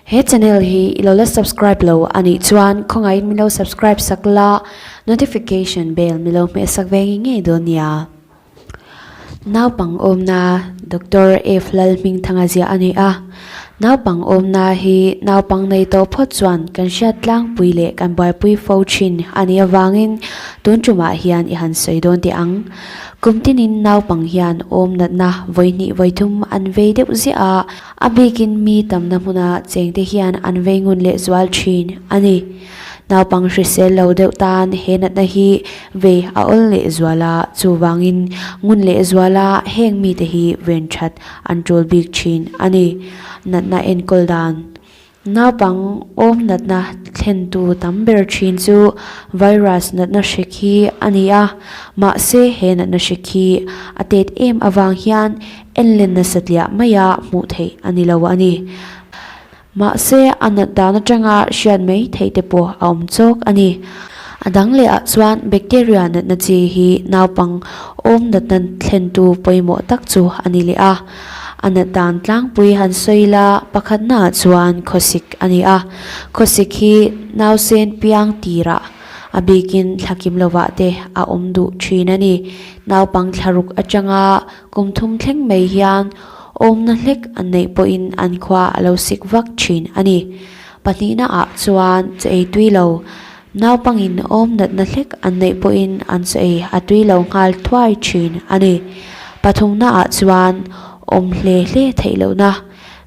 He channel hi i lo la subscribe lo a nih chuan khawngaihin min lo subscribe sak la, notification bell min lo hmeh sak ve ngei ngei dawn nia. Naupang awmna Doctor F Lalhmingthanga ziah a ni a, naupang awmna hi naupang nei tawh phawt chuan kan hriat tlangpui leh kan buaipui fo thin a nih avangin tun tumah hian i han sawi dawn teh ang. Kum tinin naupang hian awm natna vawi hnih vawi thum an vei deuh ziah a, A bikin mi tamna hmuna chengte hian an vei ngun leh zual thin a ni. Naupang hrisel lo deuh tan he natna hi vei a awl leh zual a, chuvangin ngun leh zuala heng mite hi ven that an tul bik thin a ni. Natna enkawl dan Naupang awm natna thlentu tam ber thin chu virus natna hrik hi a ni a, mahse he natna hrik hi a tet em avang hian En len nasa tliah maia hmuh theih a ni lo a ni. Mahse, a nat dan atanga hriat mai theih te pawh a awm chawk a ni. A dang leh ah chuan bacteria natna chi hi naupang awm natna thlentu pawimawh tak chu a ni leh a. A nat dan tlangpui han sawi la pakhatna ah chuan khawsik a ni a. Khawsik hi nausen piang tirah A bikin thla kim lovah te a awm duh thin a ni. Naupang thlaruk atanga kum thum thleng mai hian awmna hlek an neih pawhin an khua a lo sik vak thin a ni. Pahnihna ah chuan chaw ei tui lo. Naupangin awm natna hlek an neih pawhin an chaw ei a tui lo nghal thuai thin a ni. Pathumna ah chuan awm hle hle theih lohna.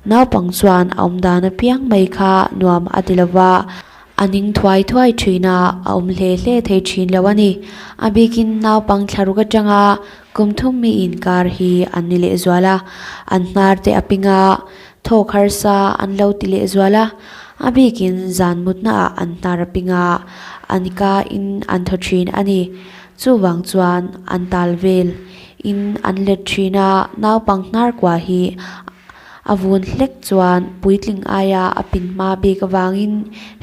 Naupang chuan a awm dan apiang mai kha nuam a ti lova. A ning thuai thuai thin a, a awm hle hle thei thin lo a ni. A bikin naupang thlaruk atanga kum thum mi inkar hi an ni lehzual a, an hnar te a ping a, thawk harsa an lo ti lehzual a. A bikin zan mutnaah an hnar a ping a, an ka in an thaw thin a ni. Chuvang chuan an tal vel in an let thin a, naupang hnar kua hi A vun hlek chuan puitling aia a pin hma bik avangin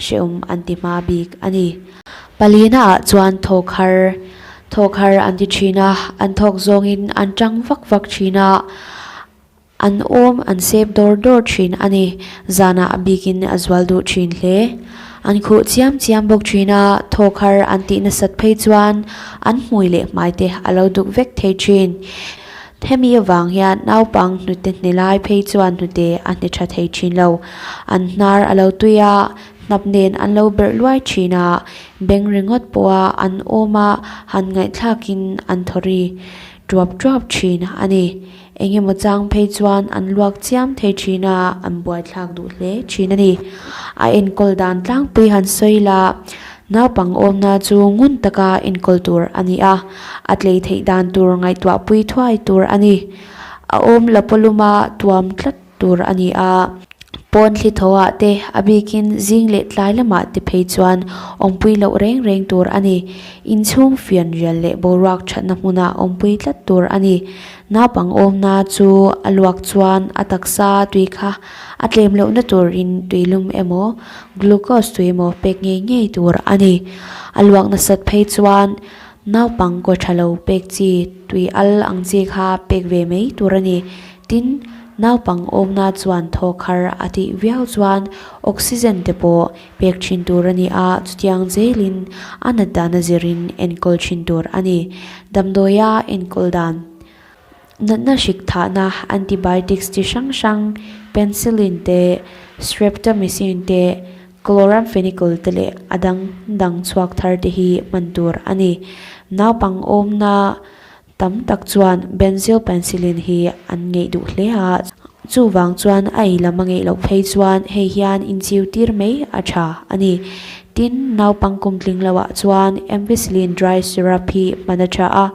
hrehawm an ti hma bik a ni. Palina ah chuan thawk har thawk har an ti thin a, an thawk zawngin an tang vak vak thin a, an awm an sep dawr dawr thin a ni. Zanah a bikin a zual duh thin hle. An khuh chiam chiam bawk thin a, thawk har an tih nasat phei chuan an hmui leh hmai te a lo duk vek thei thin. Hemi avang hian naupang hnute hne lai phei chuan hnute a hne tha thei thin lo. An hnar a lo tui a, hnap nen an lo berh luai thin a, beng ringawt pawha an awm a han ngaihthlakin an thaw ri tuap tuap thin a ni. Engemaw chang phei chuan an luak chiam thei thin a, an buaithlak duh hle thin a ni. A enkawl dan tlangpui han sawi la. Naupang awmna chu ngun taka enkawl tur a ni a, a tlei theih dan tur ngaihtuahpui thuai tur a ni. A awm la pawluma tuam tlat tur a ni a, pawn thli tho ah te a bikin zing leh tlai lamah te phei chuan awmpui loh reng reng tur a ni. Inchhung fian rial leh boruak thatna hmunah awmpui tlat tur a ni. Naupang awmna chu a luak chuan a taksa tui kha A tlem lohna turin tuilum emaw, glucose tui emaw pek ngei ngei tur a ni. A luak nasat phei chuan naupang kaw tha lo pek chi tui al ang chi kha pek ve mai tur a ni. Tin, naupang awmna chuan thawk har a tih viau chuan oxygen te pawh pek thin tur a ni a, chutiang zelin a nat dana zirin enkawl thin tur a ni. Damdawia enkawl dan. Natna hrik thahna antibiotics chi hrang hrang, penicillin te, streptomycin te, chloramphenicol te leh a dang dang chhuak thar te hi hman tur a ni. Naupang awmna tam tak chuan benzyl penicillin hi an ngeih duh hle a, chuvang chuan a ei lam a ngeih loh phei chuan hei hian inchiu tir mai a tha a ni. Tin, naupang kumtling loah chuan ampicillin dry syrup hi hman a tha a.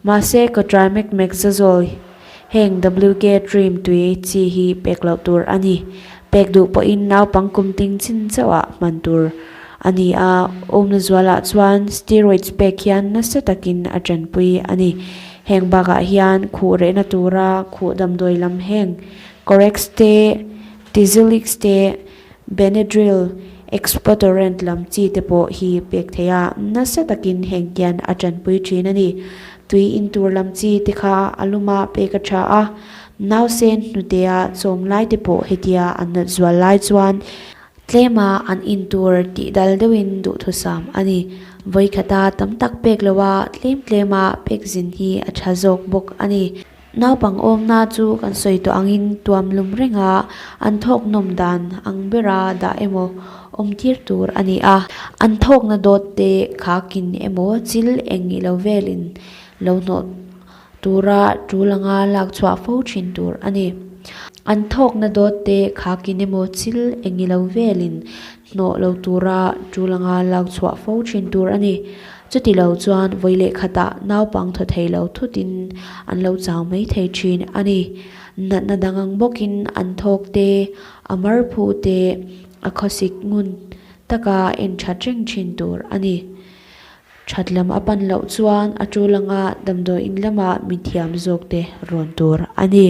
Mahse, ka try mek mek zazawi. Heng WK Dream tui chi hi pek loh tur a ni. Pek duh pawhin naupang kum ting chin chauhah hman tur a ni a, awmna zualah chuan steroids pek hian nasa takin a tanpui a ni. Heng bakah hian khuh rehna tura khuh damdawi lam heng Corex te, Tizilix te, Benadryl, Expectorant lam chi te pawh hi pek thei a, nasa takin heng hian a tanpui thin a ni. Tui in tur lam chi te kha a luma pek a tha a, Nausen hnutea chawm lai te pawh hetia an nat zual lai chuan tlema an in tur tih dal deuhin duhthusam a ni. Vawikhata tam tak pek loa tlem tlema pek zin hi a tha zawk bawk a ni. Naupang awmna chu kan sawi tawh angin tuam lum renga an thawk nawm dan ang bera dah emaw awm tir tur a ni a. An thawkna dawt te khakin emaw chil eng ilo velin lo hnawh tura tul anga lak chhuah fo thin tur a ni. An thawkna dawt te khakin emaw chil eng ilo velin hnawh lo tura tul anga lak chhuah fo thin tur a ni. Chuti lo chuan vawi leh khatah naupang thaw thei lo thutin an lo chau mai thei thin a ni. Natna dang ang bawkin an thawk te, a mar phu te, a khawsik ngun taka en that reng thin tur a ni. That lam a pan loh chuan a tul anga damdawiin lamah mithiam zawk te rawn tur a ni.